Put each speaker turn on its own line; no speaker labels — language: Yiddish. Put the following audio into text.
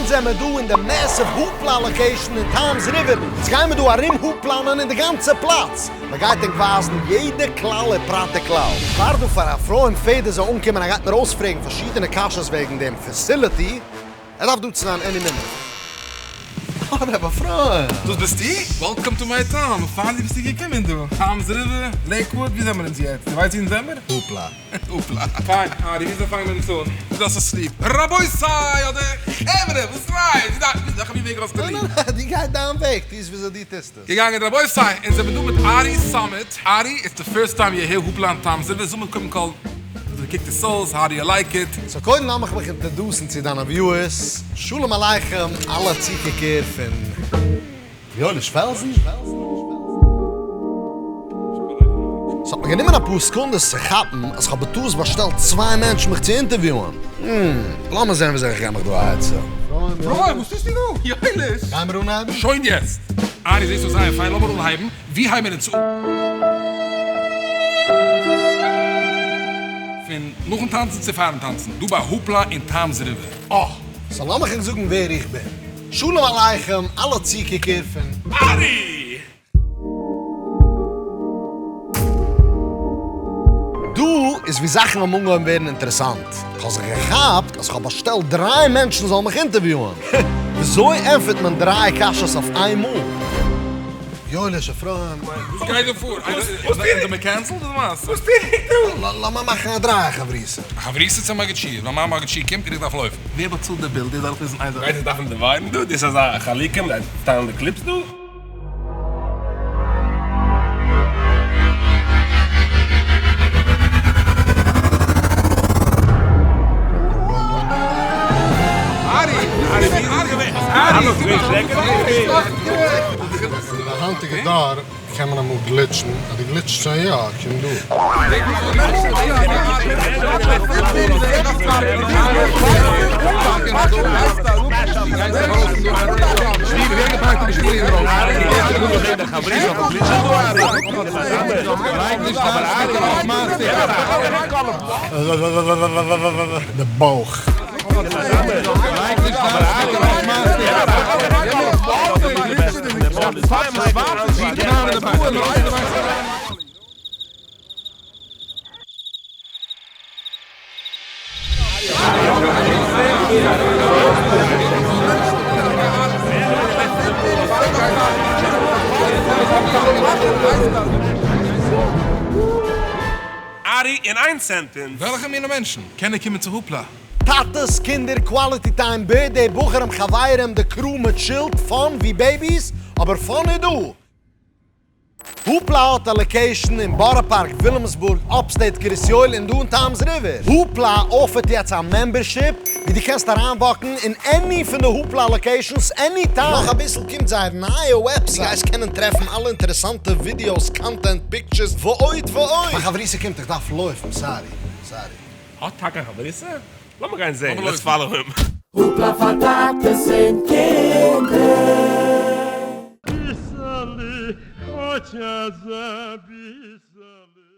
אונז זעמער דא אין די massive Hoopla location אין טאמס ריווער, אונז גיימער דא ארום הופלאנען אין די גאנצע פלאץ, מען גייט ענק ווייזן יעדע כלל ופרט וכלל. ווארט דא פאר אפרים פעדער זאל אנקומען ער גייט מיר אויספרעגן פארשידענע קשיות וועגן דעם facility, ער דארף דא צו זיין any minute. אה ר' אפרים!
דאס ביסטו? Welcome to my town, finally ביסטו געקומען דא. טאמס ריווער, לעיקוואוד, ווי זעמער אונז יעצט? דו ווייסט ווי אונז זעמער?
הופלא.
הופלא. פיין, ארי, וויאזוי פאנגן מיר אונז אן? דו זאלסט עס ליב. רבותי! אדער חברה! וואס רייסט? דו דארפסט דאך ווי וועג האסטו ליב?
ניין ניין, דו גיי דיין וועג, טו עס וויאזוי דו טוסט עס.
געגאנגען רבותי, אונז זעמער דא מיט ארי סאמעט. ארי, it's the first time you're here הופלא אין טאמס ריווער, זאג מיר קודם כל וויאזוי קוקט עס אויס, how do you like it?
So קודם לאמיך מיך introduce ן צו דיינע viewers, שלום עליכם אלע צוקוקער פון יואליש פעלזן. ס'האט מיר גענומען אפאר סעקונדעס צו כאפן אז כ'האב בטעות באשטעלט צוויי מענטשן מיך צו interview ען. לאמיר זען וויאזוי איך געב מיך דא א עצה.
פרוים, וואס טוסטו דא? יואליש!
גיימיר אנהייבן?
שוין יעצט! ארי זעסט אויס זייער פיין, לאמיר אנהייבן, ווי הייבן מיר אונז אן? פון נאכן טאנצן צו פארן טאנצן, דא ביי הופלא אין טאמס ריווער.
אה! So לאמיך ענק זאגן ווער איך בין. שלום עליכם אלע צוקוקער פון.
ארי!
דא איז ווי זאכן האבן אנגעהויבן ווערן אינטערעסאנט. כ'האב זיך געכאפט אז כ'האב באשטעלט דריי מענטשן זאלן מיך interview ען. וויאזוי ענטפערט מען דריי קשיות אויף איינמאל? יואליש אפרים.
וואס גייט דא פאר? איינער האט מיר cancel ט? וואס
טוה איך דא?
לאמיר מאכן א דריי חברותא.
א חברותא צו א מגיד שיעור? ווייל מיין מגיד שיעור קומט און איך דארף לויפן.
ווער באצאלט די bill? דאס דארף איך וויסן איין זאך.
גייט עס דארפן divide ן דא? דאס איז אזא חלוקה? מ'גייט טיילן די clips דא?
אין די היינטיגע דור קען מען אמאל glitch ן, אז דו glitch סט שוין יא, קום דא. די בויך.
ארי, אין איין sentence.
וועלכע מינע מענטשן קענען קומען צו הופלא?
טאטעס, קינדער, quality time, birthday, בחורים, חברים, די crew מען chill ט, fun ווי babies, אבער fun איז דא! הופלא האט א location אין בארא פארק, וויליאמסבורג, upstate קרית יואל און דא אין טאמס ריווער. הופלא offer ט יעצט א membership ווי דו קענסט אריינוואקן אין any פון די הופלא locations any time. נאך אביסל קומט זייער נייע website, גייסט קענען טרעפן אלע אינטערעסאנטע ווידיאוס, content, pictures, ועוד ועוד. מיין חברותא קומט איך דארף לויפן, sorry sorry.
האט טאקע א חברותא? לאמיר גיין זעהן, let's follow him.
הופלא פאר טאטעס און קינדער.
ביסעלע, כאטש אזא ביסעלע.